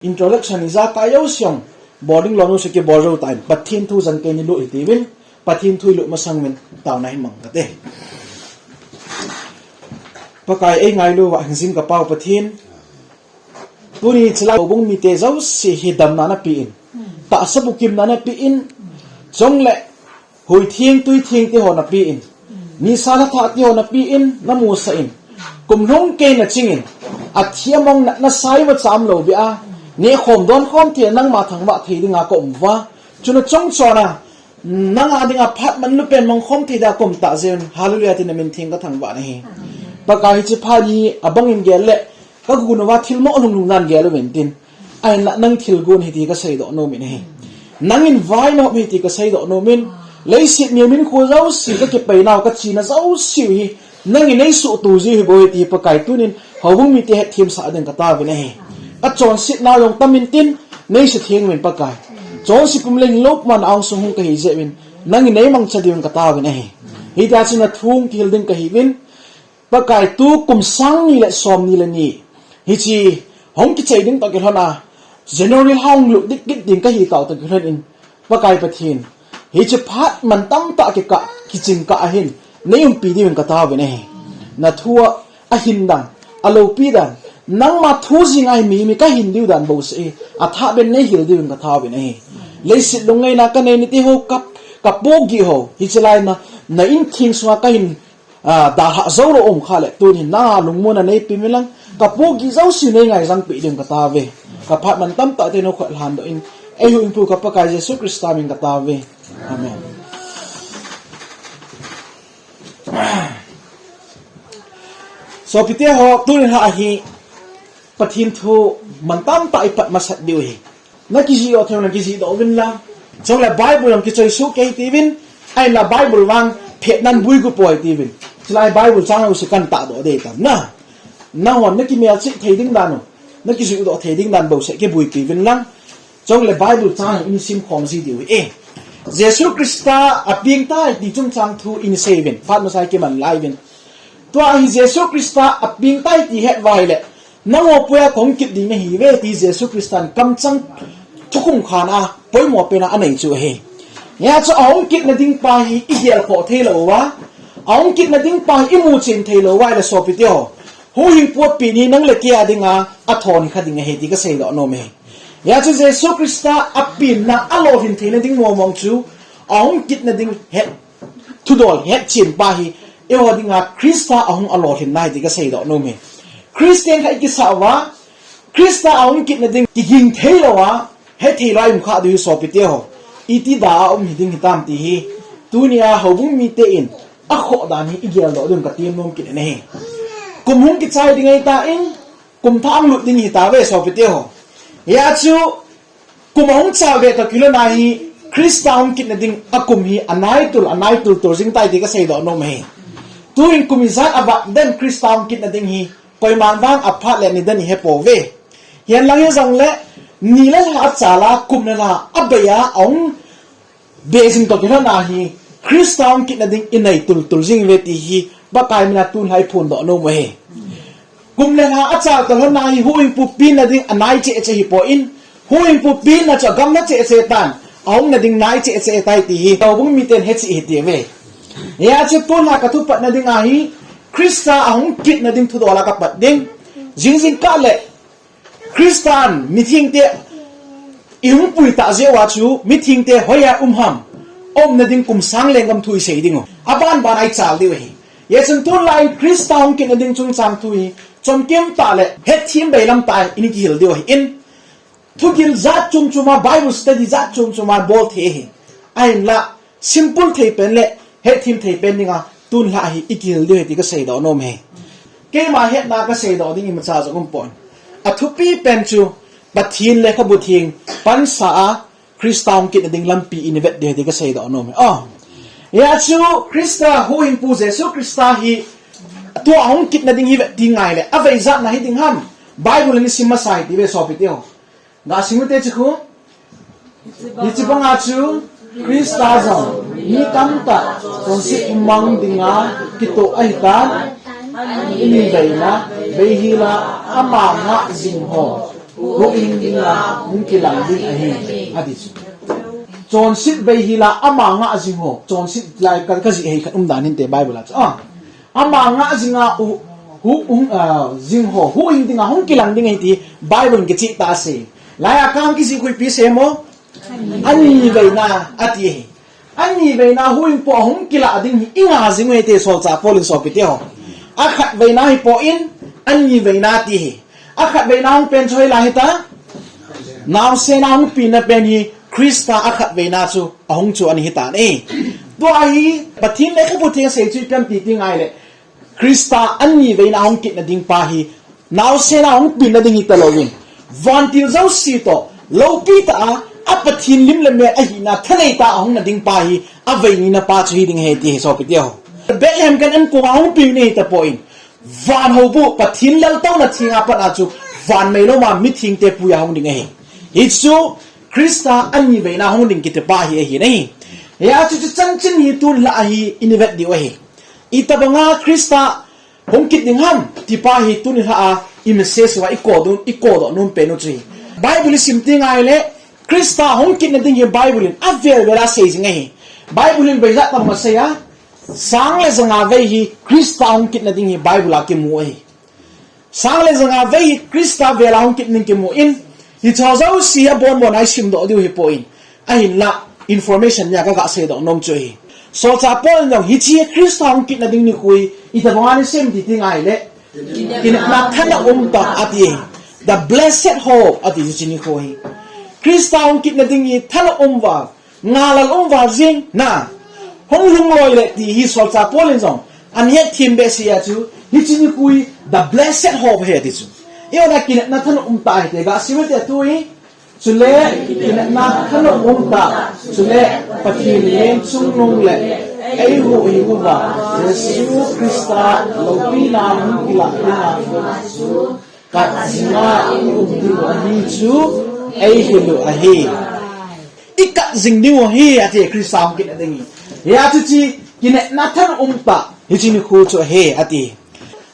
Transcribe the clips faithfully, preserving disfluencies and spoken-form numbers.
Introduction ijakai jouse jong boarding lonu se kibol jou tan, Pathen thu jan kei nilut hitiuvin, Pathen thu ilut masang uvin taona himang kate. Pakai, eingailu uva hingjing kapau Pathen, tuni chelai houbung mite jouse hi damna napeh in, tahsa bukimna napeh in, chule huitheng tuitheng tiho napeh in, nisa lha thah tiho napeh in, namusah in, kum lhung kei nachingin, athi amang na, nasai macham lou beh a, nehkhom donkhom thei nangma thangvah thei dinga kaum uva, chuna chungchona nanga dinga phat manlu pen mangkhom thei dia kaum tah jeh un, Hallelujah tin namin theng kathangvah nahi. Pakai, hiche phat hi abangin gel le, kagun uva thil mo lhung lhung dan gel uvin tin, ahinla nang thilgon hiti kaseidoh nomin ahi. Nangin vai nahop hiti kaseidoh nomin, leiset mihem hinkho jouse, kakipainau kachena jouse hi nangin neisuhto jiu hibou hiti Pakai, tunin houbung mite hetthemsah ding kataovin ahi. Kachonsetnau jong tamin tin, neisutheng uvin Pakai. Chonse pum le hinglou puma na-angsung hung kahi jeh uvin, nangin neimangcha diuvin kataovin ahi. Hitia chu nathu hung kihil ding kahiuvin, Pakai, tu kum sang ni le som ni le ni, hiche hung kichai ding toh kilhon a, January lha hung lut ding kit ding kahi tao toh kilhon in, Pakai Pathen, hiche phat mantamtah kikah, kiching kah ahin, neiumpi diuvin kataovin ahi. Nathu a ahin dan, aloupi dan, nangma thu jeng ahi mi, mi kahin diu dan bouseh hi, athah beh in neihil diuvin kataovin ahi. Leiset lungngaina kanei niti ho, ka, kapohgih ho, hiche lai na, na intheng sunga kahin a, dalhah jou lou um khah le, tunin nanga lungmonna neipe uvin lang, kapohgih jouse neingaijang peh ding kataove. Kaphat mantamtah te nakhut lhandoh in, eihuhhingpu ka Pakai Jesu Christa min kataove. Amen. Sopite ho, tuni lha hi Pathen thu mantamtah ipat masat diu ahi. Nakijih doh thei, nakijih doh uvin lang. Chule Bible jong kichoi soh kei hitiuvin, ahinla Bible vang phetnan buigu poi tiuvin. Chulai Bible chang jouse kan tahdoh ding ahitan na. Nahon nakimelchih thei ding dan u, nakijih doh thei ding dan bouseh kibuipi uvin lang. Chule Bible chang in simkhom ji diu ahi. Jesu Christa apeng tai ti chungchang thu in sei uvin. Phat masa kiman lai uvin. Tua hi Jesu Christa apeng tai ti het uva ahile, nangho puiya kahung kit ding nahiuve ti Jesu Christan kamchang thukhum khan a poimo pen a anei chu ahi. Hijeh chun ahung kitna ding pa hi igelkhoh thei lou uva, ahung kitna ding pa hi imuchen thei lou uva ahile sopite ho, huhhingpu apen hi nang le kei a dinga athon hi kha ding ahi ti kaseidoh nom e. Hijeh chun Jesu Christa apenna alolhin theina ding mong mong chu ahung kitna ding het thudol hetchen pa hi, eiho dinga Christa ahung alolhinna ahi ti kaseidoh nom e. Christian khat ikisah uva, Christa ahung kitna ding kiging thei louva, hethei lou a um kha diu hi sopite ho, iti da a um hiding hitam ti hi, tunia houbung mite in akhoh dan hi igeldoh diu katem nom kit ahi. Kum hung kichai ding ahitan, kum thah hung lut ding hitauve sopite ho. Hijeh chun, kum ahung chal ve toh kilhon a hi, Christa hung kitna ding akum hi anaitul, anaitul tul jing tai ti kaseidoh nom e. Tuin kum ijat avat den Christa hung kitna ding hi, koiman vang aphat le nidan ihepouve. Hihen lang hijongle, ni le lha achal a, kum le lha abei a, ahung be jing toh kilhon a hi, Christa hung kitna ding inaitul tul jing uve ti hi, Pakai mina tun lha iphondoh nom u ahi. Kum le lha achal toh kilhon a hi, huhhingpu penna ding anai cheh cheh hipon, huhhingpu penna chu agamna cheh cheh tan, ahungna ding nai cheh cheh tai ti hi, houbung miten hechen hitiuve. Hijeh chun tun lha kathupatna ding ahi, Christa ahung kitna ding thudol a kapat ding. Jing jingkah le, Christan mithengte ihung pui tah jeh uva chu, mithengte hoiya um ham, umna ding kum sang lenggam thu isei ding u. Aban ban a ichal diu ahi. Hijeh chun tun lha in Christa hung kitna ding chungchang thu hi, chomkim tah le hetthem beilam tah in ikihil diu ahin. Thugil jat chom chom a, Bible study jat chom chom a bol thei ahi. Ahinla, simple thei pen le hetthem thei pen dinga tun lha hi ikihil diu ahi ti kaseidoh nom e. Keima hetna kaseidoh ding imacha jong umpon. Athupi pen chu Pathen lekhabu theng pansa a Christa hung kitna ding lampi ivet diu ahi ti kaseidoh nom e. Oh. Hijeh chun Christa huhhingpu Jesu Christa hi tua ahung kitna ding hi vet ding ngai le, avei jat na hiding ham. Bible in isim masa hitiuve sopite ho. Gasim ute chu khu. Hiche banga chu Christa jong mi tamtah chonset mang dinga kitoh ahitan, ani veina, veihila ama ngah jing ho. Huhhing dinga hung kilang ding ahi, ati chu. Chonset bei hi la ama ngah jing ho, chonset lai ka, ka jih hei khat um dan hinte Bible a chu. Ah. Ama ngah jinga u, hu, hung, ah, jing ho, huhhing dinga hung kilang ding ahi ti Bible in kicheh tah asei. Lai a kang kijih khu ipi asei mo? Ani veina ati ahi. Ani veina huhhing po ahung kilah ding hi i ngah jing u ahi ti solchah Paul in sopite ho. Akhat veina hi poi, ani veina ti ahi. Akhat veina hung pen chu hoilai hita? Naosen a hung pina pen hi Christa akhat veina chu ahung chu ani hitan e. Tua hi Pathen lekhabu theng asei chu ipi ham ti ti ngai le. Christa ani veina hung kitna ding pa hi, naosen a hung pina ding hi talou in, vantil jouse toh, loupi tah a, a Pathen lim le mel ahina thanei tah a hung na ding pa hi, avei nina pa chu hi ding ahi ti hi sopite ho. Bethlehem kan an kong a hung pina hi tapoi, van houbu, Pathen laltouna theng a pat a chu, van meilou ma mithengte pui a hung ding ahi. Hichu, Christa ani veina hung ding kiti pa hi ahi nei. Hia chu chu chanchin hi tun la ahi, i ni vet diu ahi. Itobanga Christa hung kit ding ham, ti pa hi tuni lha a i message uva i kodoh, i kodoh nom pen u chu hi. Bible i sim ti ngai le, Christa hung kitna ding hi Bible in avel vel a sei jing ahi. Bible in beijat tam ma sei a, sang le janga vei hi Christa hung kitna ding hi Bible a kimu ahi. Sang le janga vei hi Christa vel a hung kitna ding kimu in, hiche jouse abon bon a i simdoh diu hi poi. Ahinla, information nia ka ga seidoh nom chu hi. Solchah Paul in jong hiche Christa hung kitna ding nikho hi, itobanga ni sem ti ti ngai le. Kinepna thanom tah ati hi. The blessed hope ati hiche nikho hi. Christa hung kitna ding hi thanom val, ngalal um val jing na. Hung lhung loi le ti hi solchah Paul in jong. An het thim behseh a chu, hiche nikho hi the blessed hope ahi ati chu. Iona kinepna thanom tah ahi ti ga sim ti a tu hi. Chule, kinepna thanom tah, chule, Pathen leng chungnung le, eihuhhing uva, Jesu Christa loupina hung kilah dinga, kat jinga i um diu ahi chu, eihil u ahi. I kat jing diu ahi, ati Christa hung kitna ding hi. Hia chu chi, kinepna thanom tah, hiche nikho chu ahi, ati.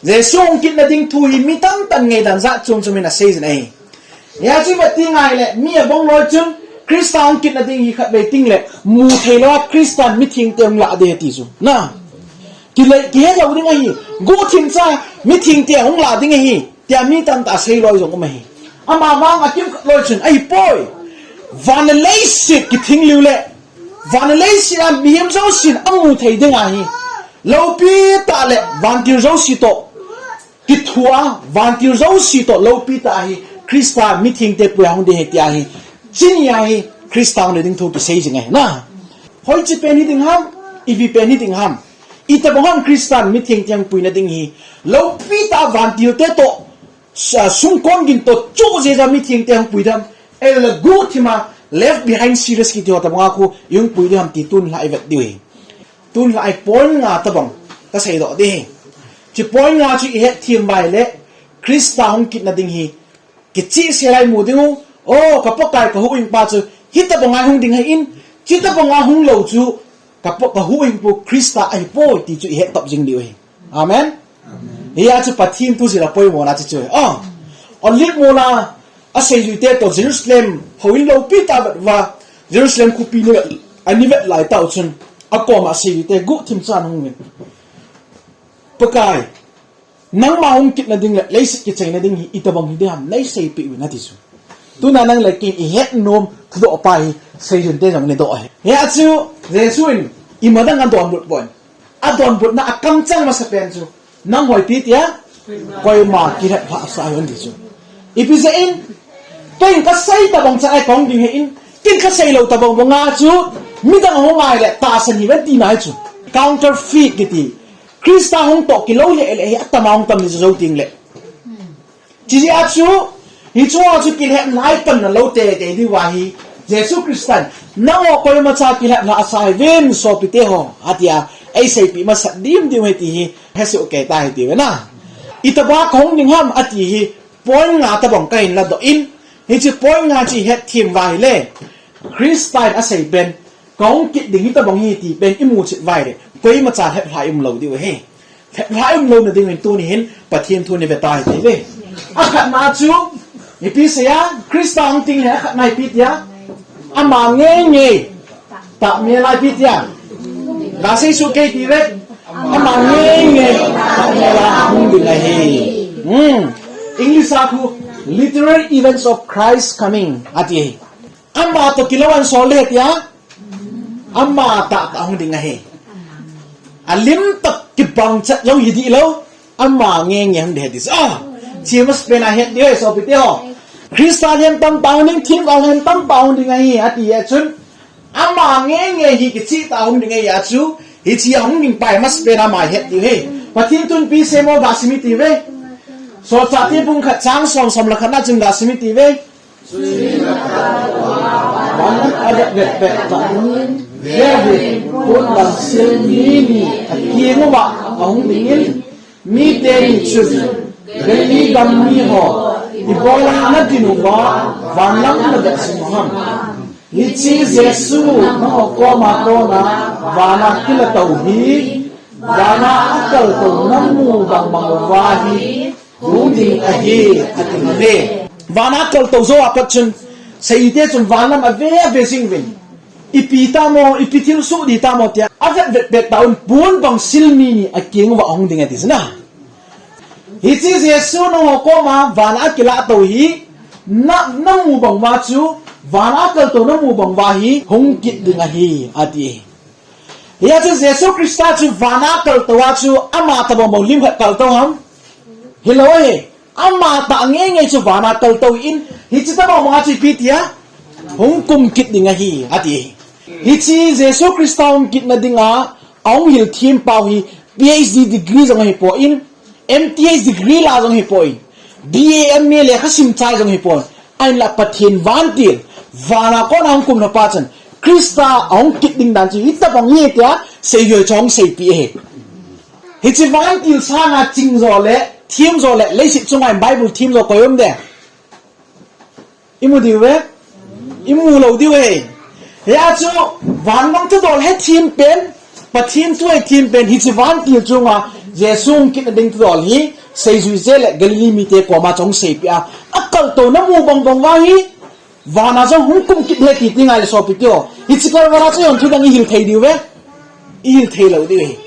Jesu hung kitna ding thu hi mi tamtah in ngaidan jat chom chom in asei jin ahi. Hia chu vet ti ngai le, mi abang loi chun, Christa hung kitna ding hi khatvei ting le, mu thei lou a Christa mithengte hung lah ding ahi ti chu. Na, kile, kihe lou ding ahi, guhthim cha, mithengte hung lah ding ahi, tia mi tamtah asei loi jong um ahi. Ama vang a kimkhat loi chun, ahipoi. Van le leiset kithing liu le, van le leiset a mihem jousen amu thei ding ahi. Loupi tah le vantil jouse toh. Kithua, vantil jouse toh loupi tah ahi, Christa mithengte pui a hung ding ahi tia hi. Chuni ahi, Christa hung ding thu kisei jing ahi. Na. Hoiche pen hi ding ham, ipi pen hi ding ham. Itobang ham Christa mithengte hung puina ding hi. Loupi tah vantilte toh, sa, sumkon gin toh, chu jeh a mithengte hung pui dam. Ei le guhthim a, left behind series kiti ho tobanga khu, i hung pui ding ham ti tun lha i vet diu hi. Tun lha i point nga tobang ka seidoh ding hi. Chi point nga chu i het thim uva ahile, Christa hung kitna ding hi. Kichehsel a i mu ding u, o, ka Pakai ka huhhingpa chu, hitobanga hung ding ahin, chutobanga hung lou chu, ka Pa, ka huhhingpu Christa ahipoi ti chu i het top jing diu hi. Amen. Hia chu Pathen thu jil a poimona chu chu. O, Olive mol a, aseijuite toh Jerusalem, houin loupi tah vet uva, Jerusalem khopi ni vet, ani vet lai tah u chun, akoma aseijuite guhthim chan hung in. Pakai, nangma hung kitna ding le, leiset kichaina ding hi, itobang hi ding ham, nei seipeh uvin ati chu. Tuna nang le kei i het nom, thudoh pa hi, seijunte jong ni doh ahi. Hia chu, Jesu in, ima dang adonbut poi. Adonbutna a kamchang masa pen chu, nangho ipi tia, koima kilheplhah sah hih un ti chu. Ipi jeh in, kei in ka sei tobang chan a i kong ding ahin, kei in ka sei lou tobang banga chu, midang ahung ngai le, tahsan hih un tina ahi chu. Counterfeit kiti. Christa hung toh kilou lele hi atam a hung tam ni jou ting le. Chijeh a chu, hichea chu kilheplhah i panna lou teitei diu ahi, Jesu Christan, nangho koima cha kilheplhah sah hih un sopite ho, atia, eiseipeh masat dimdim ahi ti hi, hesei u kei ta hi ti ve na. Itobang ka hung ding ham ati hi, point nga tobang kahin ladoh in, hiche point nga chu i het thim uva ahile, Christa in asei pen, ka hung kit ding hitobang hi ti pen i mu chet uva ahile, koima cha lheplhah i um lou diu ahi. Lheplhah i um louna ding in tuni hin, Pathen thu ni ve ta hite ve. Akhatna chu, Ipi seia, Christa hung ding le khat nai pi tia. Ama ngeingei. Tahmela ipi tia. Ga sei suh kei ti ve. Ama ngeingei. Tahmela hung ding ahi. Hmm. English a khu literal events of Christ coming. Ati ahi. Ama toh kilou a sol le tia. Ama tahtah hung ding ahi. Alim tah kibang chat jong hi dih lou. Ama ngeingei hung ding ahi ti. Ah, chi masapen a het diu ahi sopi teho. Christa lien tamtah hung ding, themgao lien tamtah hung ding ahi, ati a chun. Ama ngeingei hi kicheh tah hung ding ahi a chu. Hiche a hung ding pa hi masapen a ama het diu ahi. Pathen thun ipi seimo ga sim i ti ve. Solchahte bung khat chang som, som le khat na chun ga sim i ti ve. Vanlam avet vet pet tah in, veuvin, pon bang sil mi ni akieng uva ahung ding in, mite ni chun, Galilee gam mi ho, ibola nadin uva, vanlam navet jing u ham. Hiche Jesu nangho koma kona, vana kila tou hi, vana akal tou namu bang bang uva hi, hung ding ahi, ati uve. Vana kal tou jou a pat chun, seite chun vanlam ave ave jing uvin. Ipi tamo, ipi thilsoh ding tamo tia, avet vet pet tah un pon bang sil mi ni akieng uva ahung ding ati jin ahi. Hiche Jesu nangho koma vana akilah tou hi, na, namu bang uva chu, vana akal tou namu bang uva hi, hung kit ding ahi, ati. Hia chu Jesu Christa chu vana kal tou a chu ama tobang bang lim khat kal tou ham? Hilou ahi. Ama tah ngeingei chu vana kal tou in, hiche tobang bang a chu ipi tia? Hung kum kit ding ahi, ati. Hiche Jesu Christa hung kitna dinga, ahung hil them pau hi, P H D degree jong ahipoi, M T H degree la jong ahipoi, B A M A lekha sim chai jong ahipoi. Ahinla Pathen vantil, vana kona hung kum lha pa chun, Christa ahung kit ding dan chu, hitobang ahi tia, seijui chu ahung seipeh ahi. Hiche vantil sanga ching jo le, them jo le, leiset chunga Bible them jo koi um de. Imu diu ve? Imu lou diu ahi. Hia chu, van gam thudol hethem pen, Pathen thu hethem pen, hiche vantil chunga, Jesu hung kitna ding thudol hi, seijui je le Galilee mite koma chu ahung seipeh a, akal tou namu bang bang uva hi, vana jong hung kum kit ding ahi ti ngai le sopi teho. Hiche kal vala chu jong thudang ihil thei diu ve? Ihil thei lou diu ahi.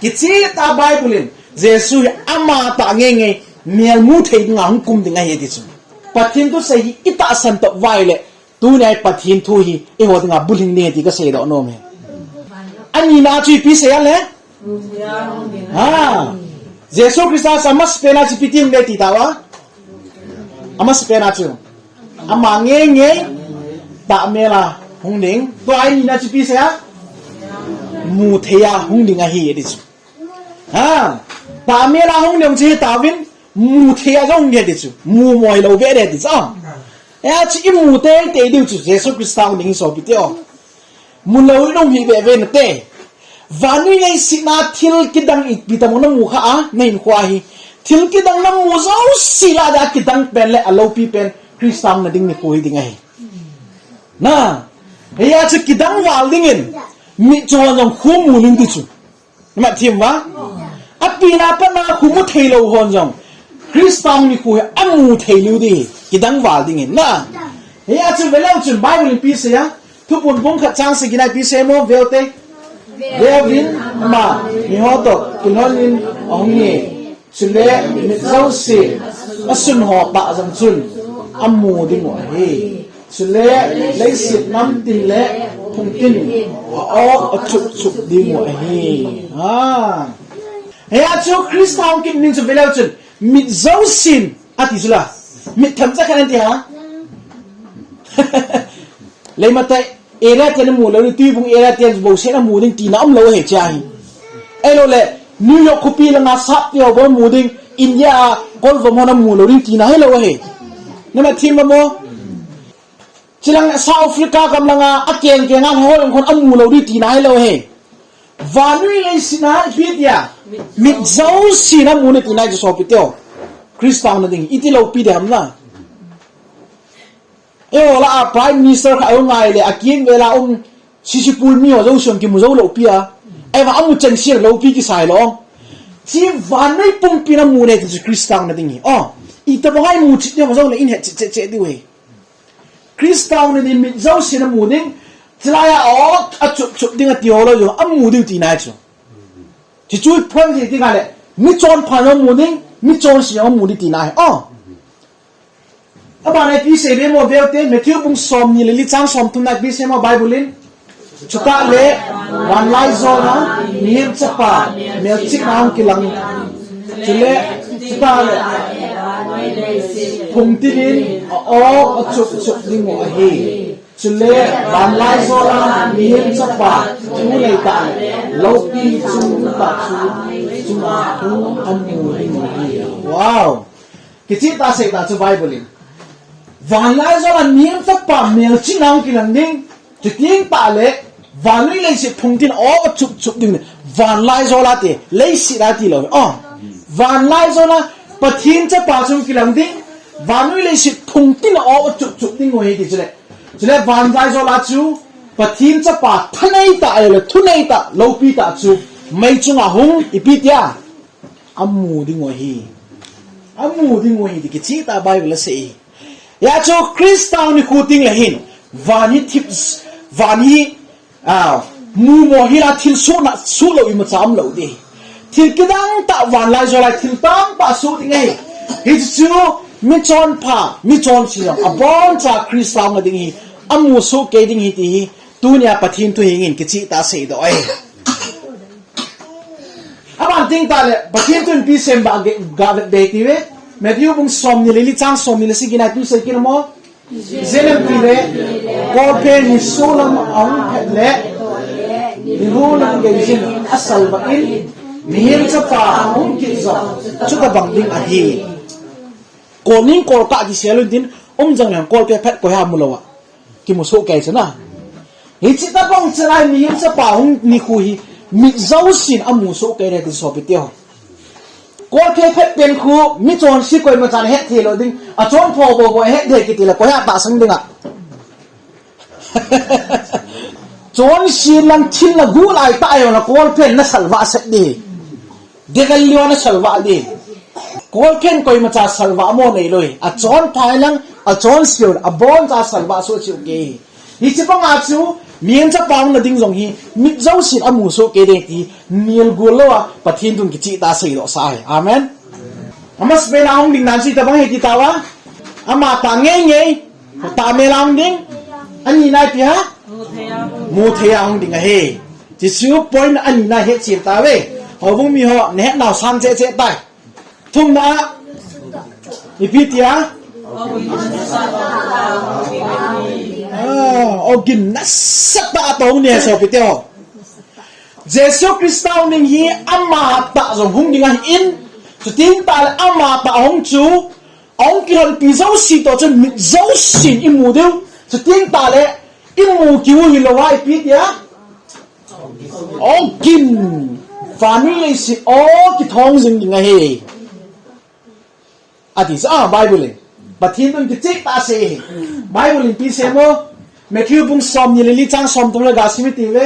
Kicheh tah a Bible in, Jesu hi ama tah ngeingei, melmu thei dinga hung kum ding ahi ati chu. Pathen thusei hi itahsan tah uva ahile, tunia hi Pathen thu hi eiho dinga bulhing ding ahi ti kasei doh nom e. Anina chu ipi sei a le? Ha. Jesu Christa chu amasapen a chu ipi ti hung ding ti tauva? Amasapen a chu. Ama ngeingei, tahmela hung ding. Tua anina chu ipi sei a? Mu thei a hung ding ahi ati chu. Ha, tahmela hung ding chu hitauvin, mu thei a jong hung ding ati chu. Mu mo hilou ve ding ati chu. Hia chu imu teitei diu chu, Jesu Christa hung ding hi sopi teho. Mu lou in um hih veve nate. Vannoi leiset a thil kidang ipi tamo namu kha a, nahinkhoa hi. Thil kidang namu jouse lah a kidang pen le aloupi pen, Christa hungna ding nikho hi ding ahi. Na, hia chu kidang val dingin, mitcho jong khu mu lhing ti chu. Ima them uva? Apen a pat a khu mu thei lou hon jong, Christa hung nikho hi amu thei lhing ding, kidang val dingin na. Hia chu ve leu chun Bible in ipi sei a, Thuphon bung khat chang sagi na ipi sei mo, veu te. Veuvin, ama miho toh kilhonin ahung hi. Chule mit jousen asun ho tah jong chun amu ding u ahi. Chule leiset namtin le phungtin a-ok achup chup ding u ahi. Ha. Hia chu Christa hung kit ding chu ve leu chun mit jousen ati chu la. Mit themcha khat ati ha. Leimatai area ten amu lou ding, Tuibung area ten bou sen amu ding tina umlou ahi chia hi. Ahilou le, New York khopi langa sap teho bou amu ding, India a kolvom hon amu lou ding tina hilou ahi. Nama them mo? Chilang South Africa gam langa akeng keng a hol hon amu lou ding tina hilou ahi. Vannoi leiset a ipi tia, mit jousen amu ding tina chu sopi teho. Christa hungna ding, iti loupi ding ham na. Eiho lah a Prime Minister khat ahung ngai le, akeng vel a um, sisipul mi ho jouse kimu jou loupi a. Ahivang amu chengse loupi kisai lou. Chu vannoi pumpin amu ding ti chu Christa hungna ding hi. Oh. Itobang a imu cheh diu ham jong le in het cheh cheh cheh diu ahi. Christa hung nading mit jousen amu ding, chulai a o, achup chup ding ati ho lou jong amu diu tina ahi chu. Chuchu point hi ti ngai le, mi chonpha jong amu ding, mi chonse jong amu ding tina ahi. O. Abana ipi asei ve mo veu te, Matthew bung somni le li chang somthum na ipi asei mo Bible in. Chutah le, vanlaijola, mihem chapa, melchihna hung kilang. Chule, chutah le, phungtin in, a-o, achup chup ding u ahi. Chule, vanlaijola, mihem chapa, thu nei tah le, loupi chung tah chu, chunga thu amu ding u ahi. Wow! Kicheh tah sei tah chu Bible in. Vanlaijola mihem chapa melchihna hung kilang ding. Chuteng tah le, vannoi leiset phungtin a-o achup chup ding. Vanlaijola ti, leiset a ti lou. O, vanlaijola, Pathen chapa chu hung kilang ding. Vannoi leiset phungtin a-o achup chup ding u ahi ti chule. Chule vanlaijola chu, Pathen chapa thanei tah, ahilou le thunei tah, loupi tah chu, mei chunga hung, ipi tia. Amu ding u ahi. Amu ding u ahi ti kicheh tah Bible asei. Hijeh chun Christa nikho teng le hin. Van hi thip, van hi, a, mumo hila thil sohna, soh lou imacha um lou ding. Thil kidang tah vanlaijola thil tamtah soh ding ahi. Hichu mi chonpha, mi chonse jong, abonchan Christa hung nading hi. Amu soh kei ding ahi ti hi. Tunia Pathen thu hengin kicheh tah seidoh ahi. Aban teng tah le, Pathen thun ipi asei em ga vet be ti ve. Matthew bung somni le li chang somni le sagi na ipi asei kit mo. Ijeh inem itile, kolphe nisolam ahung phat le, nihulam geiyin asalvah in, mihem chapa ahung kit jong, chutobang ding ahi. Kolning kolkah kisel un tin, um jong le kolphe phat koi ham mu lou a. Kimu soh kei chu na. Hiche tobang chalai mihem chapa hung nikho hi mit jousen amu soh kei ding ahi ti sopi teho. Kolphe phat pen khu mi chonse koimachan het thei lou ding. Achonpha bou bou het thei kiti le koi a tahsan ding a. Chonse lang thil na gu lai tah a jong le kolphen na salvah sah ding. Devel liu a na salvah ding. Kolphen koimacha salvah mo nei lou. Achonpha lang, achonse lang, abonchan salvah soh cheh u ahi. Hiche banga chu, mihem chapa hung nading jong hi, mit jousen amu soh kei ding ti, nil gol lou a, Pathen thun kicheh tah seidoh sa ahi. Amen. Amasapen a hung ding nan chu itobang ahi ti tauva. Ama tah ngei ngei, tahmel a hung ding. Ani na ipi ham? Muthei a hung ding ahi. Chuchu point ani na hetchen tauve. Houbung mi ho, nahet nau sang cheh cheh tai. Thumna a, ipi tia? A, ogin nasatah a toh hung ding ahi sopi teho. Jesu Christa hung ding hi amatah jong hung ding ahin, chuteng tah le amatah hung chu, ahung kilhonpi jouse toh chun mit jousen imu diu, chuteng tah le imu kiu hilou a ipi tia? Ogin, vannoi leiset o kithong jing ding ahi. Ati chu, a, Bible in. Pathen thun kicheh tah asei. Bible in ipi asei mo? Matthew bung somni le li chang somthum le ga sim iti ve.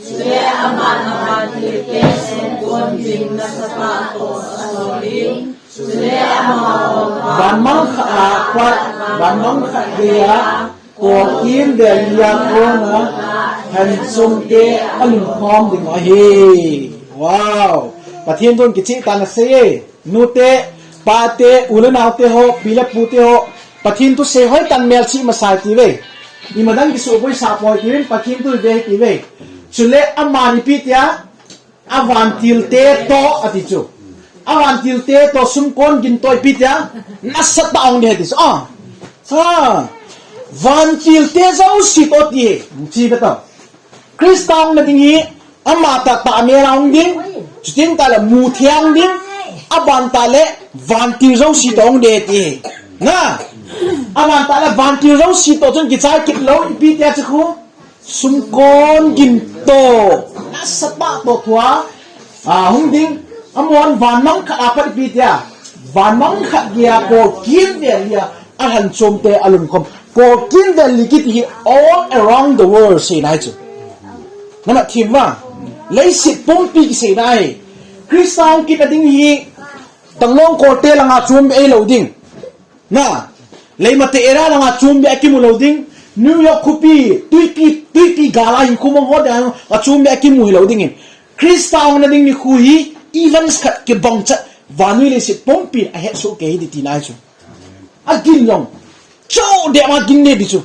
Chule aman avantil te sumkon gin nasatah toh asol in. Chule amaho van mang khat a pat, van mang khat geiya, kol kim vel lia kona, lhanchom te alhunkhom ding ahi. Wow. Pathen thun kicheh tah in asei e. Nute, pate, u le naote ho, pi le pute ho, Pathen thu sei hoitah in melchih masa hite uve. Imadang kisuhboisah poi hite uvin, Pathen thu ive hite uve. Chule aman ipi tia, avantilte toh ati chu. Avantilte toh sumkon gin toh ipi tia, nasatah a hung ding ahi ti chu. Ah. Ha. Vantilte jouse toh ti. Chi be ta. Christa hung nading hi, amatah tahmel a hung ding, chuteng tah le muthei a hung ding, aban tah le vantil jouse toh hung ding ti. Na, aban tah le vantil jouse toh chun kichai kit lou, ipi tia chu khu, sumkon gin toh, nasatah toh thua, a, hung ding, amahon van mang khat a pat ipi tia, van mang khat geiya kol kim vel lia, alhanchom te alhunkhom. Kol kim vel li kiti hi all around the world seina ahi chu. Nana thim uva. Leiset pumpi kiseina ahi. Christa hung kit nading hi Tanglong kolte langa chom be lou ding. Na, Leimatte area langa chombe akimu lou ding, New York khopi, tuipi, tuipi gala hinkho mang ho dia, achombe akimu hilou dingin. Christa hung nading nikho hi, events khat kibang chat, vannoi leiset pumpin ahetsoh kei hi ding tina chu. Agin jong. Cho de ma gin ne di chu.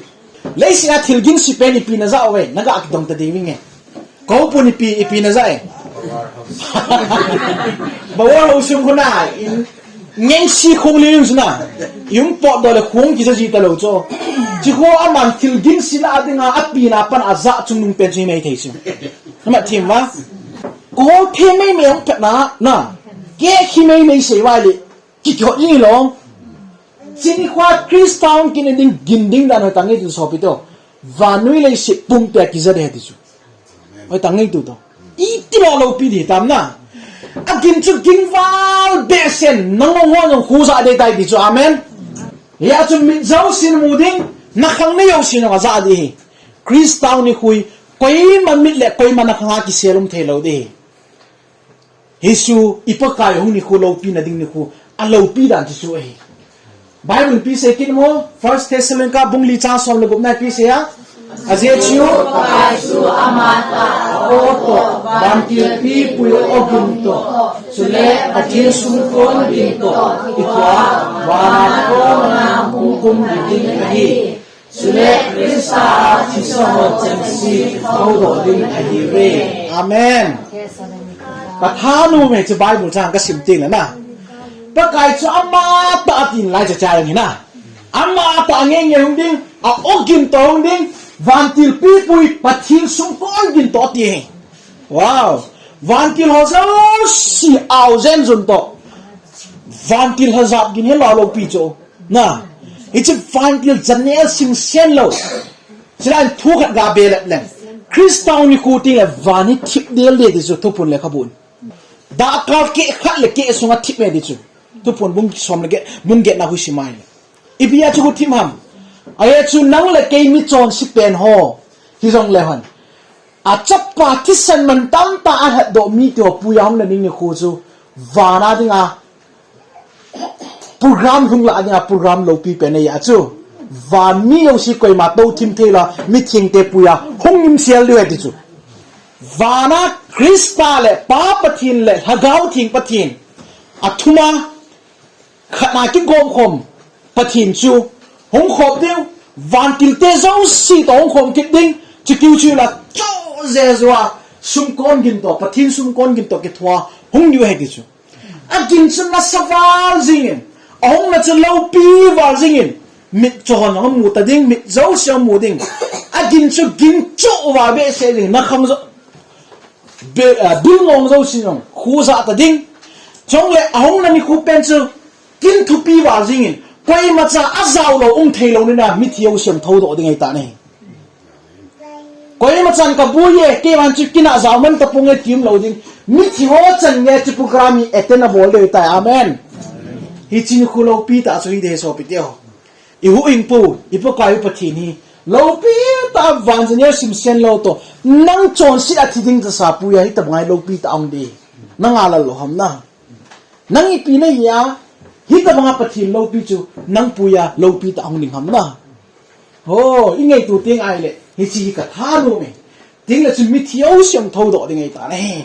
Leiset a thil ginse pen ipi najah uve, naga kidong ta diu vinge. Kou pun ipi, ipi najah e. Bawar ho sung khuna, in, ngengsi khong le yung suna. Yung potdoh le khong kija ji talou cho. Chi kho aman thil ginse na dinga, api na pan ajah chungnung pen chu himai thei chu. Ama thim va. Kou the mei mei hung pet na, na. Ke khi mei mei sei vai le. Kikihot ni long. Chini khoa Christa hung kit nading gin ding dan hoitah ngei tu sopi to. Vannoi leiset pumpi a kija de ti chu. Hoitah ngei tu to. Iti lo lopi di tam na. Agin chu gin val behseh in nang ngong ngong khu ja de tai ti chu. Amen. Hia chu mit jousen mu ding, nakhang nei jousen jong aja di hi. Christa hung nikho hi, koima mit le koima nakhang a kisel um thei lou di hi. Hichu, i Pakai hung nikho loupina ding nikho, aloupi dan chu chu ahi. Bible ipi sei kit mo, First Thessalonica bung li chang som le gup na ipi sei a, ajeh chu, Pakai chu amatah a-o toh, vantil pipui ogin toh, chule Pathen sumkon gin toh, kithua, vana kona hung kum ding ahi. Chule Christa a thisa ho chengse thoudoh ding ahiuve. Amen. Kathanom e chu Bible chang kasim teng le na. Pakai chu amatah atin lai cha cha hi na. Amatah ngei ngei hung ding, a-ogin toh hung ding, vantil pipui Pathen sumkon gin toh ti hi. Wow. Vantil ho jouse ao jen jun toh. Vantil ho jat gin hi lo lopi chu. Na, hiche vantil janel simsen lou. Chule thu khat ga be lep leng. Christa hung nikho teng le van hi thip del de ti chu Thuphon lekhabun. Dakkal keh khat le keh sunga thip e ti chu. Thuphon bung som le keh, bung get na hu simai le. Ipi a chu hu thip ham. Ajeh chu nang le kei michonse pen ho. Hijong le hon. Achapa thisan man tamtah alhatdoh mite ho puiya hung na ding nikho chu. Vana dinga program lhung lah dinga program loupi pen ahi a chu. Van mi jouse koima tou thim thei lou, mithengte puiya hung nimsel diu ahi ti chu. Vana Christa le Pa Pathen le Lhagao Theng Pathen. Athum a khat na kigom khom Pathen chu hung khom diu, vantilte jouse toh hung khom kit ding, chu kiu chu la cho Jesu a sumkon gin toh, Pathen sumkon gin toh kithua hung diu ahi ti chu. Agin chu nasa val jingin, ahungna chu loupi val jingin, mit cho hon amu ta ding, mit jouse amu ding. Agin chu gin cho val behseh ding, nakhang jo, be, ah, bil ngong jouse jong, khu ja ta ding. Chule ahungna nikho pen chu, kin thupi val jingin, koimacha ajao lou um thei lou nina, mithi jouse thoudoh ding ahi ta nahi. Koima chan kaboi e, keiman chu kina jao man tapong e ti um lou ding. Mithi ho chan nge chu program hi attend abol diu tai. Amen. Hiche nikho loupi tah chu hi de sopi teho. I huhhingpu, i Pakai u Pathen hi. Loupi tah van janel simsen lou toh. Nang chonset a thi ding tahsa puiya hitabang a hi loupi tah hung de. Nang a lal lou ham na. Nang ipi nahi a, hitabang a Pathen loupi chu, nang puiya loupi tah hung ding ham na. Ho, i ngaito teng ahile, hiche hi kathanom e. Tengle chun mithi jouse thoudoh ding ahi ta nahi.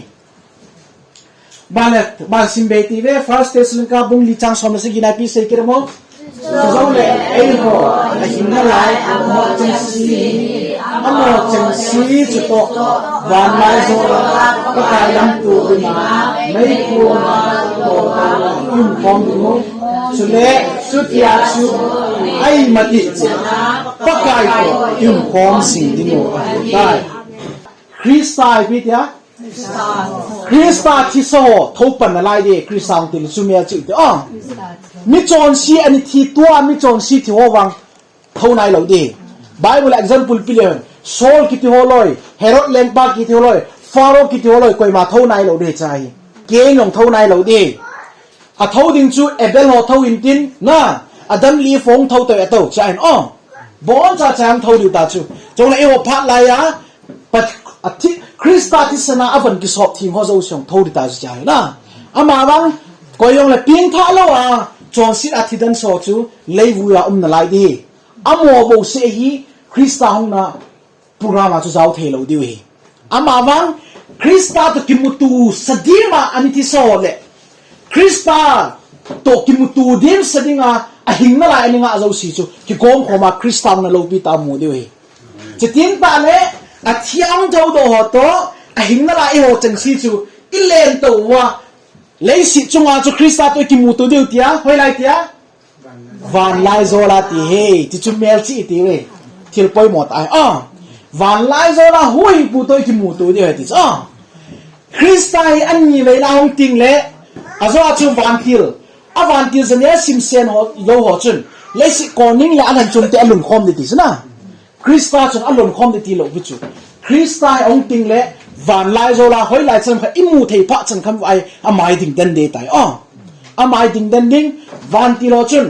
Ban le, ban sim be ti ve, First Thessalonica bung li chang som le sagi na ipi sei kit mo. Chujou le, eiho, ahin nalai, amoh chengse, amoh chengse chutoh, van lai jo, Pakai lamto dinga, meikona, toh, i umkhom diu. Chule, chutia chu, ahi matih cheh, Pakai toh, i umkhom jing diu ahitai. Christa ipi tia? Christa thisa ho, thoupan nalai de, Christa hung til chu mel chih te. Ah. Michonse ani thi tua, michonse thi ho vang, thou nai lou de. Bible example pi le, Saul kiti ho loi, Herod lengpa kiti ho loi, Pharaoh kiti ho loi, koima thou nai lou de cha hi. Kei jong thou nai lou de. Athou ding chu Abel ho thou intin, na, Adam le Eve hung thou toh athou, cha in, oh. Boncha cha hung thou diu ta chu. Chule eiho phat lai a, Pat-, athi, Christa thisan a avan kisop theng ho jouse thou ding ta chu cha in, na. Ama vang, koi jong le pengtha lou a, Chonset a thi dan so chu leivui a um nalai ding ahi. Amaho bouseh hi Christa hungna program a chu jao thei lou diu ahi. Amavang Christa toh kimuto sa ding a ana thi sa ho le Christa toh kimuto ding sa ding a, ahing nalai a ana ngah jouse chu kigom khom a Christa hungna loupi tah a mu diu ahi. Chuti tah le athi a hung thoudoh ho toh ahing nalai eiho chengse chu ilen tou uva, leiset chunga chu Christa toh ikimuto diu tia, hoilai tia? Vanlaijol a ti ahi, ti chu melchih iti uve. Thil poimo tah ahi. Ah, vanlaijol a huhhingpu toh ikimuto diu ahi ti chu. Ah, Christa hi ani vei la hung teng le, ajo a chu vantil, a vantil jania simsen ho, lou ho chun, leiset koning le alhanchom te alhun khom ding ti chu na. Christa chun alhun khom ding ti lou pi chu. Christa hi ahung teng le vanlaijol a hoilai chan khat imu thei phat chan khat uva amai ding den ding tai. Oh. Amai ding den ding, vantil ho chun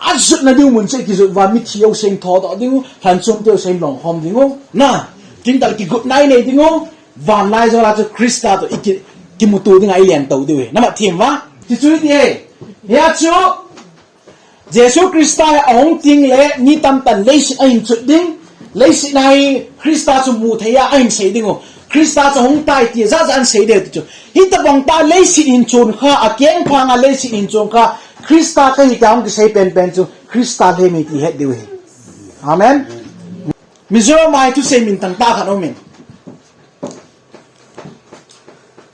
ajotna diu mun chu ikijot uva mithi jouse thoudoh diu, lhanchom te jouse lhon khom diu. Na, tingtal kigot nai nei diu. Vanlaijol a chu Christa toh iki, kimuto ding a ilen tou diu ahi. Nama thim uva. Ti chu iti ahi. Hia chu Jesu Christa hi ahung teng le ni tamtah in leiset ahin chot ding, leiset a hi Christa chu mu thei a ahin sei diu. Christa chu ahung tai ti jat jat in sei diu ti chu. Hitabang tah leiset hin chon kha, akeng phang a leiset hin chon kha, Christa kahi tia hung kisei penpen chu Christa lhem ahi ti het diu ahi. Amen. Mizoram a hi thusei min tang tah khat aumin.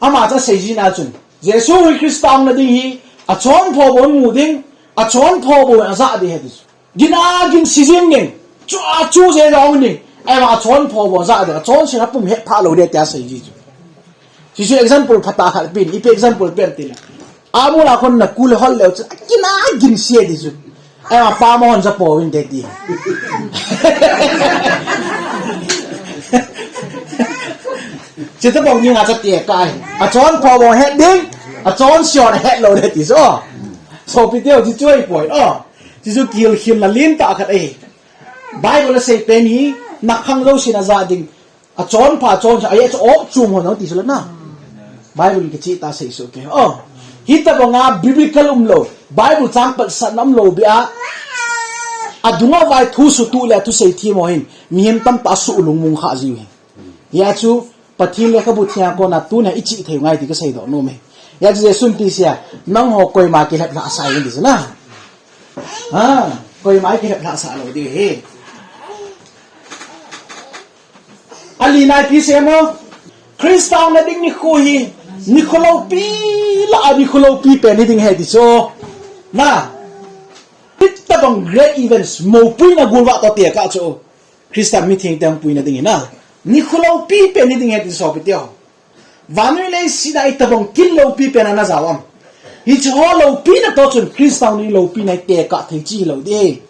Ama chu asei jin a chun, Jesu hi Christa hungna ding hi, achonpho bou mu ding, achonpho bou ajah ding ahi ti chu. Gin a gin si jing ding, chu a chu jeh jong ding, ahivang achonpho bou ajah ding, achonset a pum hetphah lou ding tia asei ji chu. Hichu example phatah khat pen, ipi example pen ti le. Amul a khun na kul hol leu chu, gin a gin si ding chu. Ahivang pama hon ja pouvin te ti. Chuti bang ni nga cha te kai. Achonpho bou het ding, achonset a het lou ding ti chu. Sopi teu, ti chu ahipoi. Oh. Ti chu kihilna lentah khat ahi. Bible asei pen hi, nakhang jousen ajah ding. Achonpha, achonset, ahi chu o chum ho nang ti chu la na. Bible in kicheh tah a sei soh kei. Oh. Hitabang a biblical umlou, Bible chang patsahna umlou beh a, adung a vai thu sutu le thusei them ho hin mihem tamtah asuh lungmong kha jiu ahi. Hia chu Pathen lekhabu theng a kona tuna ichih thei u ngai ti kasei doh nom e. Hia chu Jesun ti sia, nangho koima kilhep lhah sah in ti chu na. Ha, koima kilhep lhah sah lou ding ahi. Alina ipi seimo, Christa hungna ding nikho hi, nikho loupi lah a nikho loupi pen hiding ahi ti chu. Na, hitabang great events, moupuina golvah toh tekah chu. Christa mithengte hung puina ding hi na. Nikho loupi pen hiding ahi ti sopi teu. Vannoi leiset a hitabang kin loupi pen ana jao am. Hiche ho loupina toh chun Christa hungna loupina hi tekah thei cheh lou ding ahi.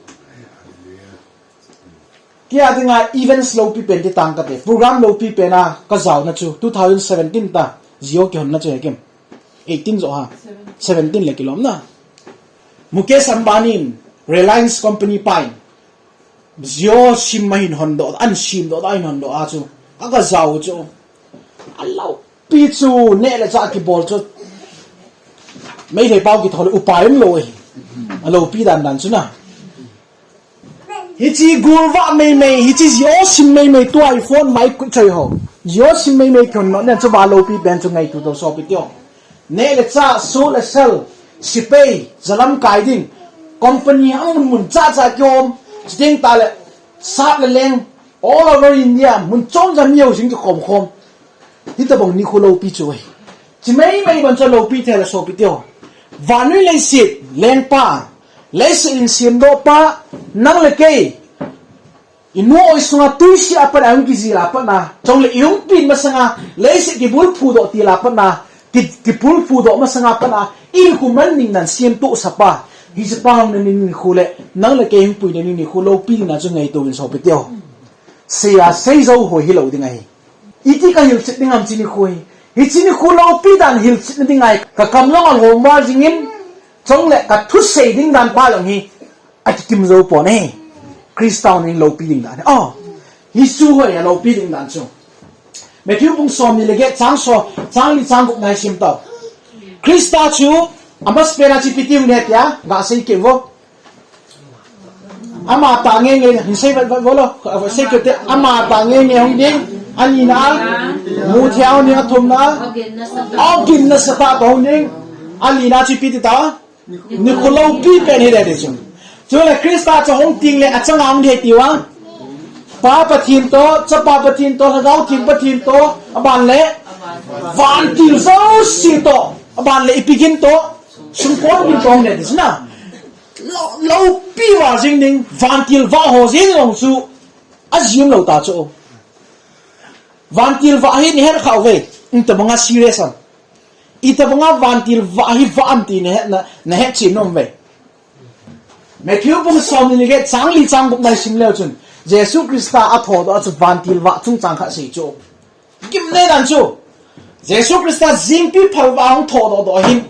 Kei a dinga events loupi pen ti tang kate. Program loupi pen a kajaona chu two thousand seventeen ta Jio kihonna chu he kim. Eighteen jo ha. Seventeen le kilom na. Mukesh Ambani in Reliance Company pa in Jio sim ahin hondoh, an simdoh, ahin hondoh a chu. Ka, kajao chu. Aloupi chu, neh le chah kibol chu. Meitei pao kithou le upai umlou ahi. Aloupi dan dan chu na. Hiche golvah meimei, hiche Jio sim meimei tua iPhone mai kut choi ho. Jio sim meimei kihondoh nen chu va loupi pen chu ngaito to sopi teu. Neh le chah, soh le sel, sepai, jalam kai ding, company a mun mun chah chah kihom, chuteng tale, sap le leng, all over India, mun chom chom mi ho jing kikhom khom. Hitabang nikho loupi chu ahi. Chi meimei ban chu loupi thei le sopi teu. Vannoi leiset lengpa, leiset in semdoh pa, nang le kei. Inu oi sunga tuisih a pat a hung kijil a pat na, chule ihung pin masanga, leiset kibulphu doh til a pat na, ki, kibulphu doh masanga pat na, ihinkho man ding dan semtoh sapa, hichepa hungna ding nikho le, nang le kei hung puina ding nikho loupi ding dan chu ngaito uvin sopi teu. Sei a sei jou hoi hilou ding ahi. Iti kahilchet ding ham hiche nikho hi. Hiche nikho loupi dan hilchetna ding ahi. Kakam jong alhom val jingin, chule kathusei ding dan pa jong hi. Akikim jou pon e. Christa hungna loupi ding dan. Oh. Jesu hoi aloupi ding dan chu. Matthew bung somni le get chang so, chang li chang gup na hi sim tau. Christa chu Amasapen a chu ipi ti hung ding ham tia, gasei kit vo. Ama tah ngeingei, hin sei vat vat vo lo, sei kit te, ama tah ngeingei hung ding, ani na, muthei a hung ding, athum na, aw gin nasatah toh hung ding, ali na chu ipi ti ta, nikho loupi pen hi ding ti chu. Chule Christa chu ahung teng le achang a hung ding ti uva. Pa Pathen toh, Chapa Pathen toh, Lhagao Theng Pathen toh, aban le vantil jouse toh, aban le ipi gin toh, sumkon gin toh hung ding ti chu na. Lou, loupi vah jing ding, vantil vah ho jeng jong chu, ajing lou ta chu. Vantil vah hi nahet kha uve, itobang a serious ham. Itobang a vantil vah hi vah ham ti nahet, na, nahet chet nom uve. Matthew bung som ni le get chang li chang gup na isim leu chun, Jesu Christa athodoh a chu vantil vah chungchang khat sei chu. Gimnei dan chu. Jesu Christa jingpi phalvah a hung thodoh doh ahin.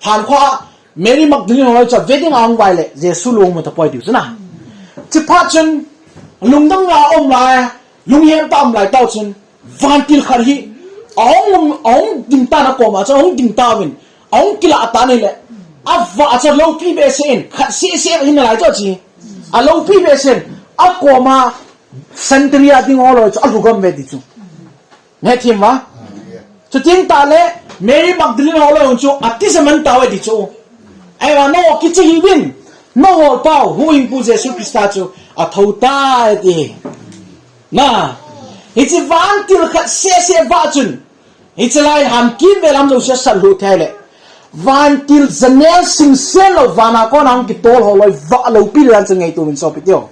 Thankho a Mary Magdalene ho chu ave ding a hung vai le Jesu lung amu tapoi tiu chu na. Chuphat chun lungdong a um lai, lunghem tah a um lai tau chun vantil khat hi ahung um, ahung ding tan akoma chu ahung ding tauvin, ahung kilah tan ahile avah chu aloupi behseh in khat seh seh hin nalai chu chi. Aloupi behseh in akoma century a ding ho loi chu alhugam ve ti chu. Nahet them uva. Chuteng tah le Mary Magdalene ho loi chu ati jaman tauve ti chu. Ahivang nangho kicha hih uvin, nangho pau huhhingpu Jesu Christa chu athou tai ti. Na, hiche vantil khat seh seh vah chun, hiche lai ham kimvel a um jouse asal lhu thei le, vantil janel singsen lou van a kon a hung kitol ho loi vah loupi le dan chu ngaito uvin sopi teho.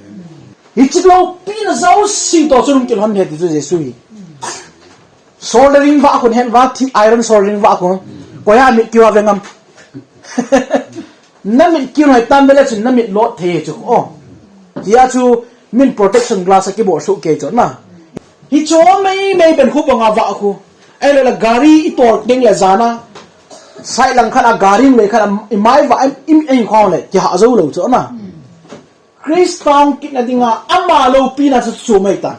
Hiche loupina jouse toh chun hung kilhon ding ti chu Jesu hi. Soldering vah khun hen va, thi iron soldering vah khun. Koi a mit kiu a ve ngam. Na mit kiu hoi tam ve le chun na mit lot thei chu. Oh. Tia chu min protection glass a kibol suh kei chu na. Hichu mei mei pen khu banga vah khu. Ahile la gari i tol teng le jan a. Side lang khat a gari le khat a i mai vah im, im, im khong le kihah jou lou chu na. Christa hung kitna dinga ama loupina chu chu mai tan.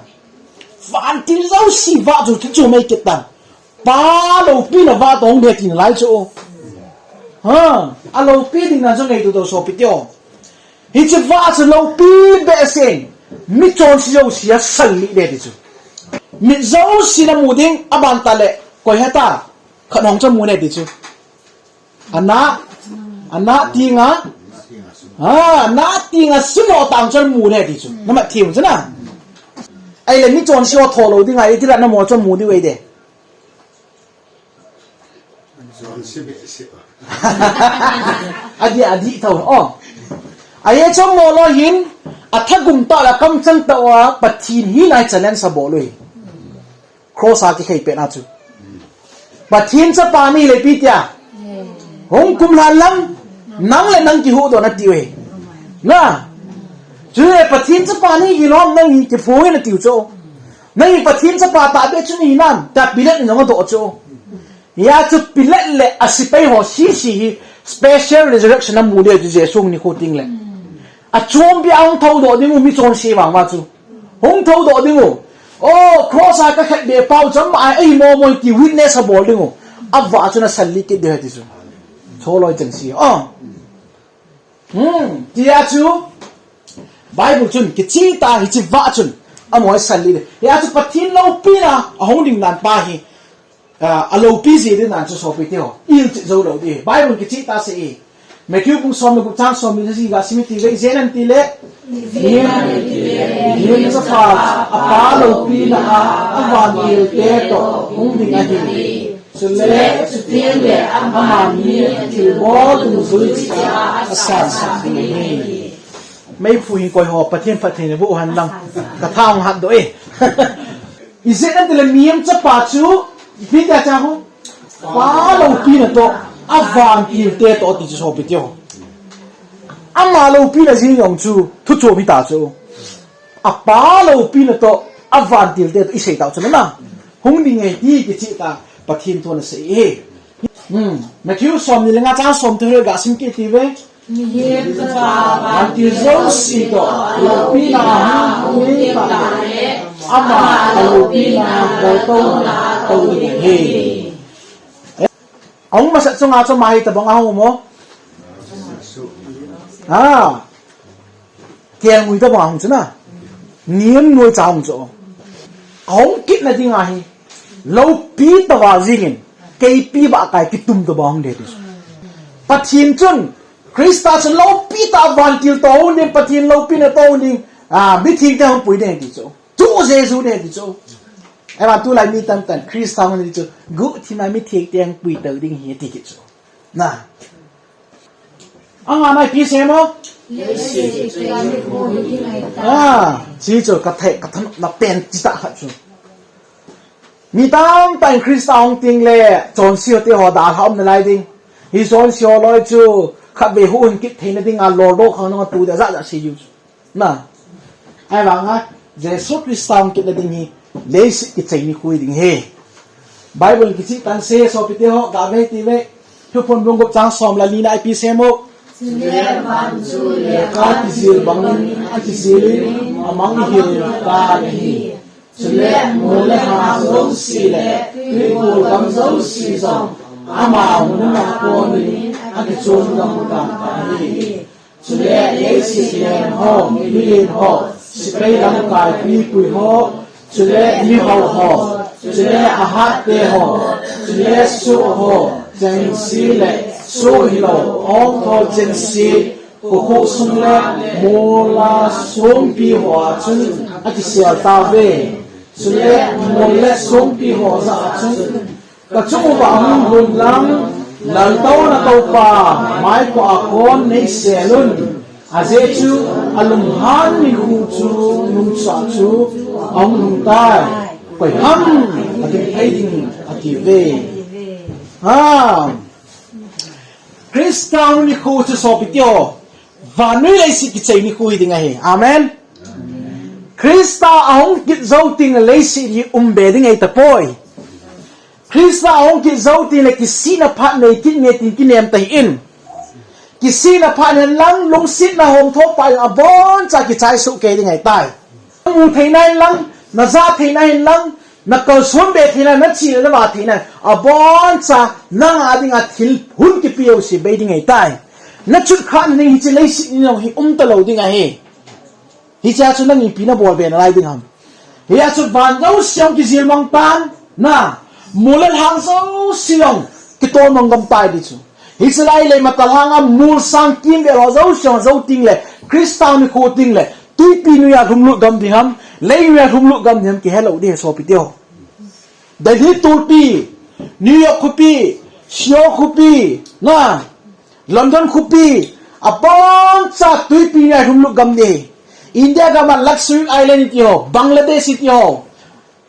Vantil jouse vah chu chu mai kit tan. Pa loupina vah toh hung ding ti nalai chu. Ha, aloupi ding na chu ngaito tou sopi teho. Hiche vah chu loupi behseh in, mi chonse jouse asal lih ding ti chu. Mit jouse na mu ding, aban tah le, koi heta, khat hong chu mu ding ti chu. Ana, ana tinga, ha, ana tinga simo tang chu mu ding ti chu. Na mat them chu na. Ahile mi chonse ho tho lou ding ahi, ti la na mo chu mu ding ve de. Adih, adih tho. Oh. Ahi chu mo lou hin, athagum tah le akamchang tah uva, Pathen hina hi challenge abol u hi. Cross a kikhai pet na chu. Pathen chapa nahi le ipi tia. Hung kumlhan lang, nang le nang kihuhdoh na ti u hi. Na. Chu le Pathen chapa nahi hilou ham nang hi kiphong in na ti u chu. Nang hi Pathen chapa tahbeh chu nahi nam, tia Pilat in jong adoh chu. Hia chu Pilat le asepai ho sese hi special resurrection amu ding chu Jesu hung nikho teng le. Achom bia hung thoudoh ding u mi chonse vang uva chu. Hung thoudoh ding u. Oh, cross a kakhetbe pau chu ama ahi momo ti witness abol ding u. Avah chun asal lih kit ding ahi ti chu. Choloi chengse. Oh. Hmm, tia chu Bible chun kicheh tah hiche vah chun amaho asal lih ding. Hia chu Pathen loupina ahung ding dan pa hi, ah, aloupi jeh ding dan chu sopi teho. Ilchih jou lou ding. Bible kicheh tah asei e. Matthew bung som le gup chang som le li ga sim iti ve, ijeh inem itile, Mihem, Mihem Chapa, apa loupina a, avantil te toh hung ding ahi. Chule, chuteng le, ama mi athilbol dungjui cheh a asansan ding ahi. Meiphu hin koi ho, Pathen phatthei naboh u hen lang. Katha hung hatdoh e. Ijeh inem itile Mihem Chapa chu, ipi tia chu, Pa loupina toh, avantil te toh ti chu sopi teho. Ama loupina jeng jong chu, thu chom hita chu. Apa loupina toh, avantil te toh, isei tau chu na. Hung ding ahi ti kicheh tah, Pathen thun asei e. Hmm. Matthew som ni le nga chang som thum le ga sim kit iti ve. Mihem Chapa vantil jouse toh aloupina a hung ding tah le, ama aloupina boltouna a tou ding ahi. Ahung masat chunga chu ama hi itobang a hung um o. Ha. Kelngoi tobang hung chu na. Niam noi cha hung chu. Ahung kitna ding ahi. Loupi tobang jingin. Keipi ba kai kitum tobang hung de ti chu. Pathen chun. Christa chu loupi tah vantil toh hung ding, Pathen loupina toh hung ding. A, mitheng te hung pui ding ti chu. Tu Jesu ding ti chu. Eima tulai mi tamtah Christa hung ding chu. Guhthima mitheng te hung pui to ding ahi ti kit chu. Na. Anga nai pi se mo? Leiset chu ka ni ko hi ding ahi ta. Ah, chi chu ka thei, ka thanop na pen chi ta khat chu. Mi tamtah in Christa hung teng le, chonse ho te ho dalha um nalai ding. Hichonse ho loi chu, khatvei hung kit theina dinga loldoh khang nung a tu dia ja ja se jiu chu. Na. Ahivanga, Jesu Christa hung kitna ding hi, leiset kichai nikho hi ding ahi. Bible kicheh tan se, sopite ho, gave tive. Thuphon bung gup chang som le li na ipi se mo. Chule van chu lekha kijil bangin akijilin amang ihil tan ahi. Chule mol le lhang jouse le twikul gam jouse jong ama hung a konin akichon gam tan ahi. Chule leiset leng ho, milen ho, sepai lamkai pipui ho, chule mihao ho, chule ahat te ho, chule soh ho, chengse le soh hilou, ongthol chengse, kokhuh sung le mol a songpi ho a chun akisel tauve. Chule mol le songpi ho jah a chun, ka chung uva hung lhun lang, laltouna Toupa, maikhoa kon nei sel un. Ajeh chu, alunghan nikho chu, nungcha chu, ahung lhung tai. Koi ham, atin thei ding, ati uve. Ha. Christa hung nikho chu sopite ho. Vannoi leiset kichai nikho hi ding ahi. Amen. Christa ahung kit jou teng leiset hi um be ding ahi tapoi. Christa ahung kit jou teng le kisihna phat nei kit nge tin kinem tahih in. Kisihna phat hen lang lungsetna hom tho pa in abonchan kichai soh kei ding ahi tai. Na mu theina hen lang, na ja theina hen lang, na kalson be theina, na chih le na va theina, abonchan nang a dinga thil hung kipe jouse bei ding ahi tai. Na chutkhahna ding hiche leiset ni jong hi um talou ding ahi. Hichea chu nang ipi na bol be nalai ding ham. Hia chu van jouse jong kijil mang tan, na, mol le lhang jouse jong kitol mang gam tai ti chu. Hiche lai le matah lhanga mol sang kimvel ho jouse jong jou teng le, Christa nikho teng le, twipi noiya lhumlut gam ding ham, lei noiya lhumlut gam ding ham, kihelou ding ahi sopite ho. Delhi tulpi, New York khopi, Seoul khopi, na, London khopi, abonchan twipi noiya lhumlut gam ding ahi. India gam a Lakshadweep Island iti ho, Bangladesh iti ho,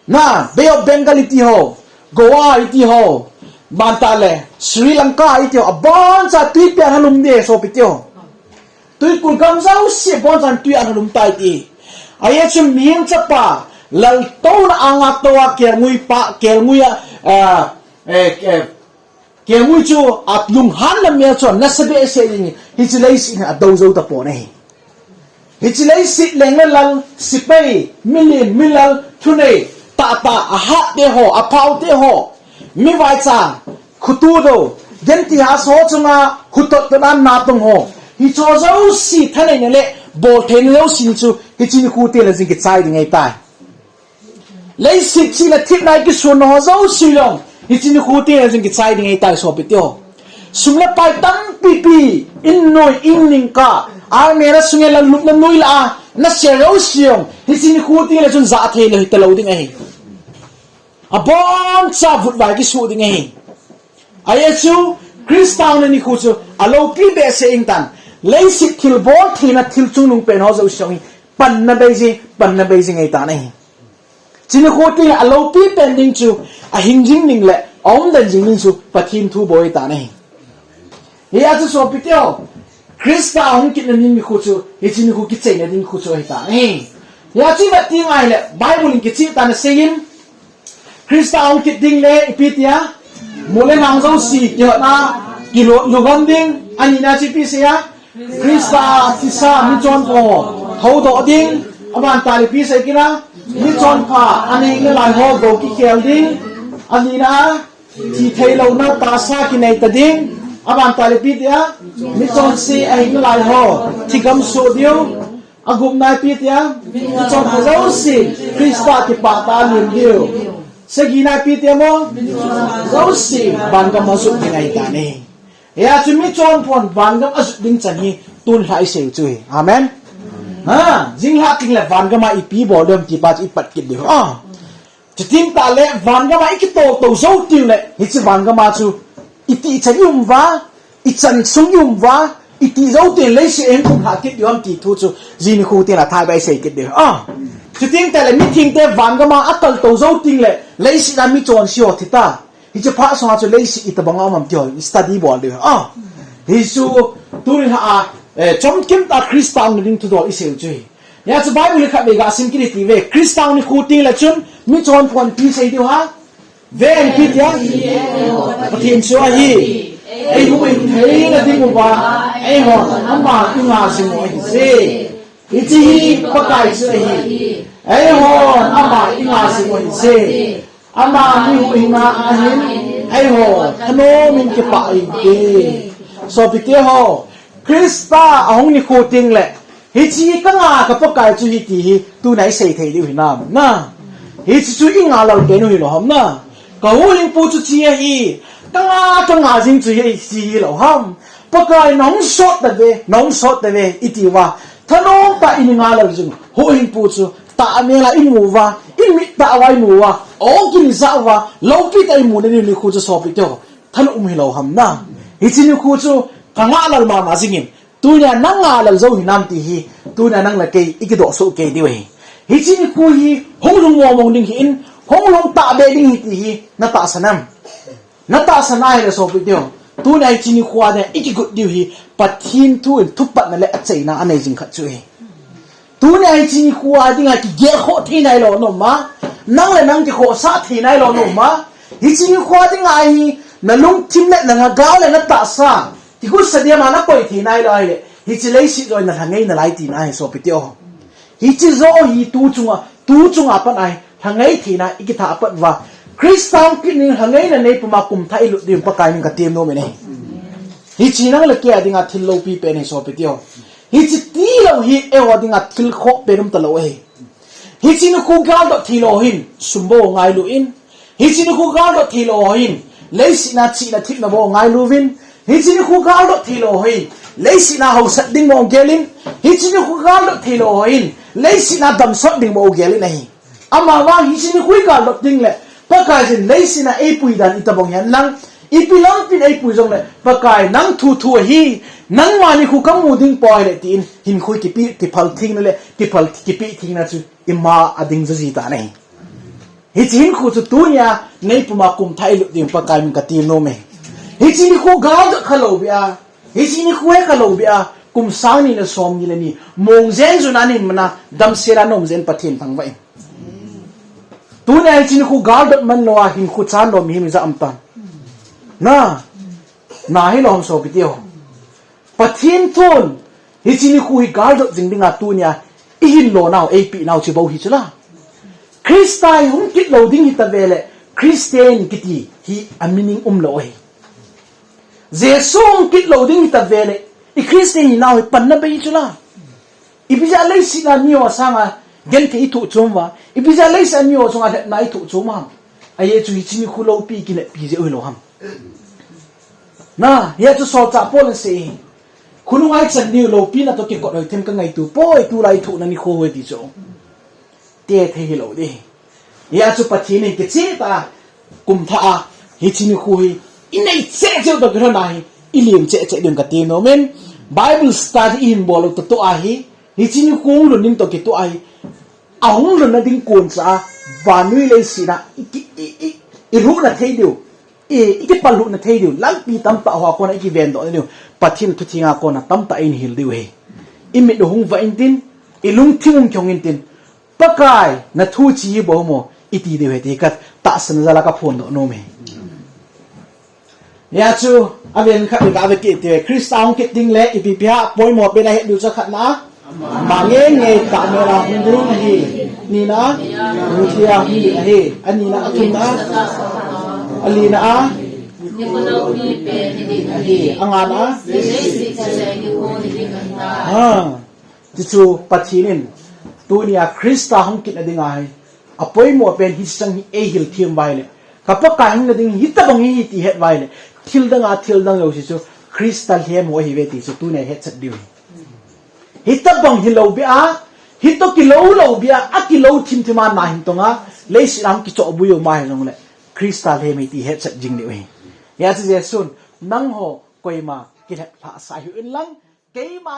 na, Bay of Bengal iti ho, Goa iti ho, bantah le, Sri Lanka iti ho, abonchan twipi a lhalum ding ahi sopite ho. Twikul gam jouse abonchan twi a lhalum tai ti. Ajeh chu mihem chapa, laltouna anga tou a kelngoi pa, kelngoi a, a, eh, eh, kelngoi chu alunghan na mel chu nasa behseh ding, hiche leiset hi adou jou tapon ahi. Hiche leiset leng le lal, sepai, milen, milal, thunei, tahtah, ahat te ho, aphao te ho, mi vaicha, khutu do, genthei ho chunga, khutot to nan natong ho. Hicheho jouse thaneina le, boltheina jouse chu, hiche nikho teng le jing kichai ding ahi tai. Leiset chihna thepna a kisonna ho jouse jong, hiche nikho teng le jing kichai ding ahi tai sopite ho. Sum le pai tampi pi, in noi, in ning ka, almirah sunga lallupna noi lah a, na sel jouse jong, hiche nikho teng le chun jah thei lou hita lou ding ahi. Abonchan vutvai kisoh ding ahi. Ajeh chu, Christa hung nikho chu, aloupi behseh in tan. Leiset thilbol theina thil chungnung pen ho jouse jong hi, panna bei jing, panna bei jing ahi tan ahi. Hiche nikho teng le aloupi pen ding chu, ahing jing ding le, aumden jing ding chu, Pathen thu bou ahi tan ahi. Hia chu sopite ho, Christa ahung kitna ding nikho chu, hiche nikho kichaina ding nikho chu ahi tan ahi. Hia chu vet teng ahile, Bible in kicheh tah in aseiyin, Christa ahung kit teng le, ipi tia, mol le lhang jouse, kihotna, kilutlut gam ding, anina chu ipi asei a, Christa thisa michonpha ho, thoudoh ding, aban tah le ipi asei kit a, michonpha, aneng nalai ho, gou kikhel ding, alina, Thi theilouna tahsa kinei ta ding, Aban tah le ipi tia, michonse ahi nalai ho thigam soh diu. Agupna ipi tia, michonpha jouse Christa kipah tah a lim diu. Sagina ipi tia mo, jouse vangam a jot ding ahi tai. Hia chu michonpha hon vangam a jot ding chan hi tun lha isei u chu hi. Amen. Ha, jing lha teng le vangam a ipi bol diu ham ti pa chu ipat kit diu. Ah. Chuting tah le vangam a ikitoh to jou teng le, hiche vangam a chu itih chan i um uva, ichan sung i um uva, itih jou teng le leiset a hung kum lha kit diu ham ti thu chu jing nikho teng le athah beh isei kit diu. Ah. Chuting tah le mithengte vangam a akal to jou teng le, leiset a michonse ho thi ta. Hiche phat sunga chu leiset itobang a um ham ti ho, study bol diu. Ah. Hichu tuni lha a, eh, chomkim tah a Christa hung na ding thudol isei u chu hi. Hia chu Bible hi khatvei ga sim kit iti ve. Christa hung nikho teng le chun michonpha hon ipi sei diu ham. Ven ipi tia. Pathen chu ahi. Eiho hing theina ding uva, eihon ama i nga jing u ahi je. Hiche hi Pakai chu ahi. Eihon ama i nga jing u ahi je. Ama mi huhhing a ahin, eiho thanom in kipah inte. Sopite ho, Christa ahung nikho teng le, hiche ka nga ka Pakai chu ahi ti hi, tuna isei thei diu hinam. Na, hiche chu i nga lal pen u hilou ham na. Ka huhhingpu chu hiche ahi, ka nga ka nga jing chu hiche hilou ham. Pakai nahung sot tave, nahung sot tave, iti uva. Thanom tah in i nga lal jing, huhhingpu chu, tah mel a i mu uva, i mit tah uva i mu uva, o kin i ja uva, loupi tah a i mu na ding nikho chu sopite ho, thanom um hilou ham na. Hiche nikho chu, ka nga lal mama jing in, tunia na nga lal jou hinam ti hi, tunia nang le kei, i kidoh soh kei diu ahi. Hiche nikho hi, hung lhung mong mong ding ahin, hung lhung tahbeh ding ahi ti hi, na tahsan am. Na tahsan ahile sopite ho. Tunia hiche nikho a dinga i kigot diu hi Pathen thu in thupatna le achaina anei jing khat chu ahi. Tunia hiche nikho a dinga kigelkhoh thei nailou na um a. Nang le nang kikhohsah thei nailou na um a. Hiche nikho a dinga hi na lungthim le na lhagao le na tahsa. Kigot sa dia ma na koi thei nailou ahile. Hiche leiset jong na lha ngei nalai tina ahi sopite ho. Hiche joh hi tu chunga, tu chunga pat ahi, lha ngei theina i kitha a pat uva. Christa hung kit ding lha ngeina nei puma kum thah i lut ding Pakai min ka tem nom in ahi. Hiche nang le kei a dinga thil loupi pen ahi sopite ho. Hiche tilou hi eiho dinga thil khoh pen um talou ahi. Hiche nikho galdot theilou hin sum bou ngailu in. Hiche nikho galdot theilou ho hin, leiset a chihna thepna bou ngailu vin. Hiche nikho galdot theilou ho hin, leiset a hausat ding bou gel in. Hiche nikho galdot theilou ho hin, leiset a damsot ding bou gel in ahi. Amavang hiche nikho i galdot ding le, Pakai jin leiset a eipui dan itobang hen lang, ipi lampin eipui jongle, Pakai nang thu thu ahi, nangma nikho ka mu ding poi le tin, hinkho kipe, kiphal thengna le, kiphal, kipe thengna chu ima a ding joji tan ahi. Hiche hinkho chu tunia nei puma kum thah i lut ding Pakai min ka tem nom e. Hiche nikho galdot kha lou beh a, hiche nikho he kha lou beh a, kum sang ni le som ni le ni, mong jen jun a nei mana, damsel a na um jen Pathen thangvah in. Tunia hiche nikho galdot man lou a, hinkho chan lou mihem ija um tan. Na, na hilou ham sopite ho. Pathen thun, hiche nikho hi galdot jing dinga tunia, i hinlo nau, eipeh nau chu bou hi chula. Christa hi hung kit lou ding hita vele, Christian kiti hi a meaning umlou ahi. Jesu hung kit lou ding hita vele, i Christian hinau hi panna bei hi chula. Ipi jeh a leiset a miho sanga genthei i thoh chom uva, ipi jeh a leiset a miho chunga lhepna i thoh chom ham. Ajeh chu hiche nikho loupi kineppi jeh u hilou ham. Na, hia chu solchah Paul in asei hi. Khonunga i chan diu loupina toh kikot hoi them ka ngaito poi, tulai thohna nikho hoi ti chu. Te thei hilou ding. Hia chu Pathen in kicheh tah a, kum thah a, hiche nikho hi, i nei cheh cheh u toh kilhon a hi, i lem cheh cheh ding ka tem nom in, Bible study i hin bol u toh toh a hi, hiche nikho hung lhun ding toh kitoh a hi, ahung lhunna ding kon cha a, vannoi leiset a, i ki, i, i, i lhuhna thei diu, i, i kipal lhuhna thei diu, lampi tamtah hoa kona i kivendohna diu, Pathen thu thenga kona tamtah in hil diu ahi. I mit u hung vah intin, i lungthim hung kiong intin, Pakai, na thu hiche hi bou mo, i ti diu ahi ti ka tahsan jal a ka phondoh nom e. Hia chu, aven khat le ka ve kit te, Christa hung kit ding le, ipi ipi ham, poimo pen a het diu chu khatna. Ama ngeingei tah mel a hung ding ahi, nina, muthli a hung ding ahi, anina, athumna, alina a, Nikho lou mi pen hiding ahi. Angana. Leiset chate nikho hiding ahitai. Ha. Tichu Pathen in tunia Christa hung kit na dinga hi apoimo pen hiche chang hi eihil them uva ahile, ka Pakai hung na ding hitabang hi ti het uva ahile, thil danga thil dang jouse chu Christa lhem ho ahiuve ti chu tunia hetsah diu hi. Hitabang hilou bia, hitoh kilou lou bia, akilou thim thim a nahin tonga, leiset a hung kichoh bui u ma hijongle, Christa lhem hi ti hetsah jing diu hi. Hijeh chun, nangho koima kilhep lhah sa hih un lang, keima